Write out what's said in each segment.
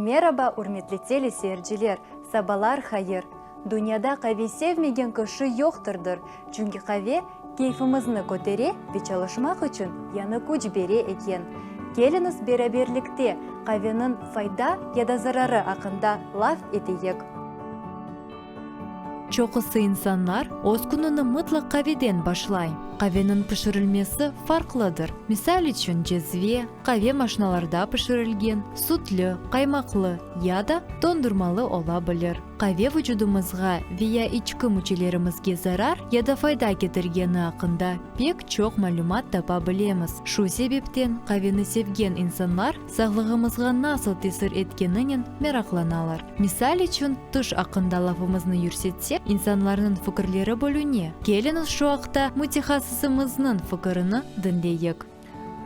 Meraba, ürmetli teleseyirciler! Sabalar hayır! Dünyada qave sevmegen kişi yoqtırdır, çünki qave keyfimizni kötere ve çalışmaq içün yañı küç bere eken. Keliñiz beraberlikte qaveniñ fayda ya da zararı aqqında laf eteyik. Çoqusı insanlar öz kününi mıtlaq qaveden başlay. Qaveniñ pişirilmesi farqlıdır. Misal içün, cezve, qave maşinalarda pişirilgen, sütlü, qaymaqlı ya da dondurmalı ola bilir. Qave vucudımızğa ve ya içki müçelerimizge zarar ya da fayda ketirgeni aqqında pek çoq malümat tapa bilemiz. Şu sebepten qaveni sevgen insanlar sağlığımızğa nasıl tesir etkeninen meraqlanalar. Misal içün, tış aqqında lafımıznı yürsetsek, insanlarnıñ fikirleri bölüne. Keliñiz şu aqta mütehassısımıznıñ fikirini diñleyik.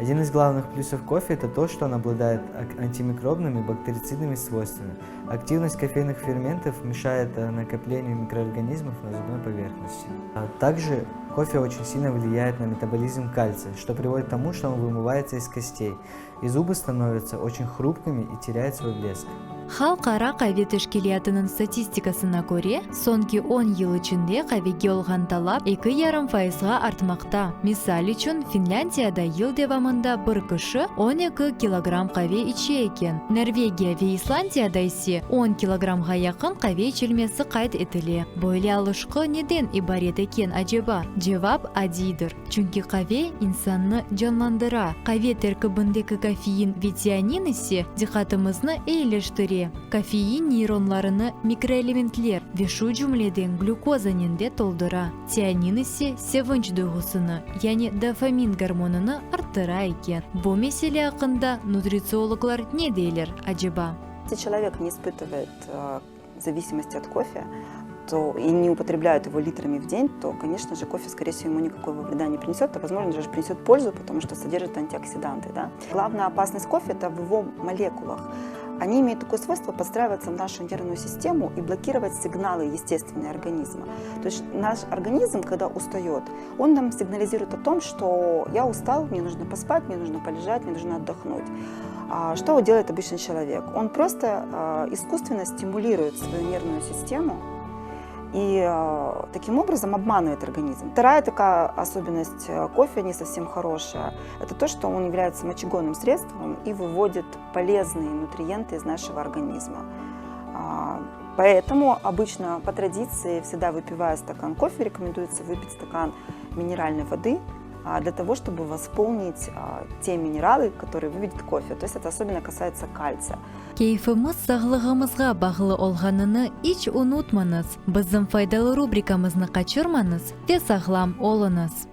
Один из главных плюсов кофе – это то, что он обладает антимикробными, бактерицидными свойствами. Активность кофейных ферментов мешает э, накоплению микроорганизмов на зубной поверхности. А также кофе очень сильно влияет на метаболизм кальция, что приводит к тому, что он вымывается из костей, и зубы становятся очень хрупкими и теряют свой блеск. Halqara qave teşkilâtınıñ statistikasına köre, soñki on yıl içinde qavege olğan talap eki yarım fayızğa artmaqta. Misal içün, Finlândiyada yıl devamında bir kişi 12 kilogramm qave içe eken, Norvegiya ve İslandiyada ise on kilogrammğa yaqın qave içilmesi qayd etile. Böyle alışqı neden ibaret eken, aceba? Cevap adiydir. Çünki qave insannı canlandıra, qave terkibindeki kofein ve tianin ise diqqatımıznı eyileştire. Kofein neyronlarını mikroelementler ve şu cümleden glükozanen de toldura, tianin ise sevinç duyğusını, yani dofamin gormonını arttıra eken. Bu mesele aqqında nutritsiologlar ne deyler, aceba? Если человек не испытывает зависимости от кофе, то и не употребляют его литрами в день, то, конечно же, кофе, скорее всего, ему никакого вреда не принесет, а, возможно, даже принесет пользу, потому что содержит антиоксиданты. Да? Главная опасность кофе – это в его молекулах. Они имеют такое свойство подстраиваться в нашу нервную систему и блокировать сигналы естественные организма. То есть наш организм, когда устает, он нам сигнализирует о том, что я устал, мне нужно поспать, мне нужно полежать, мне нужно отдохнуть. А что делает обычный человек? Он просто а, искусственно стимулирует свою нервную систему и а, таким образом обманывает организм. Вторая такая особенность э, кофе не совсем хорошая, это то, что он является мочегонным средством и выводит полезные нутриенты из нашего организма. Поэтому обычно по традиции, всегда выпивая стакан кофе, рекомендуется выпить стакан минеральной воды для того, чтобы восполнить те минералы, которые выведет кофе. То есть это особенно касается кальция. Keyfimiz sağlığımızğa bağlı olğanını iç unutmañız, bizim faydalı rubrikamıznı qaçırmañız ve sağlam oluñız!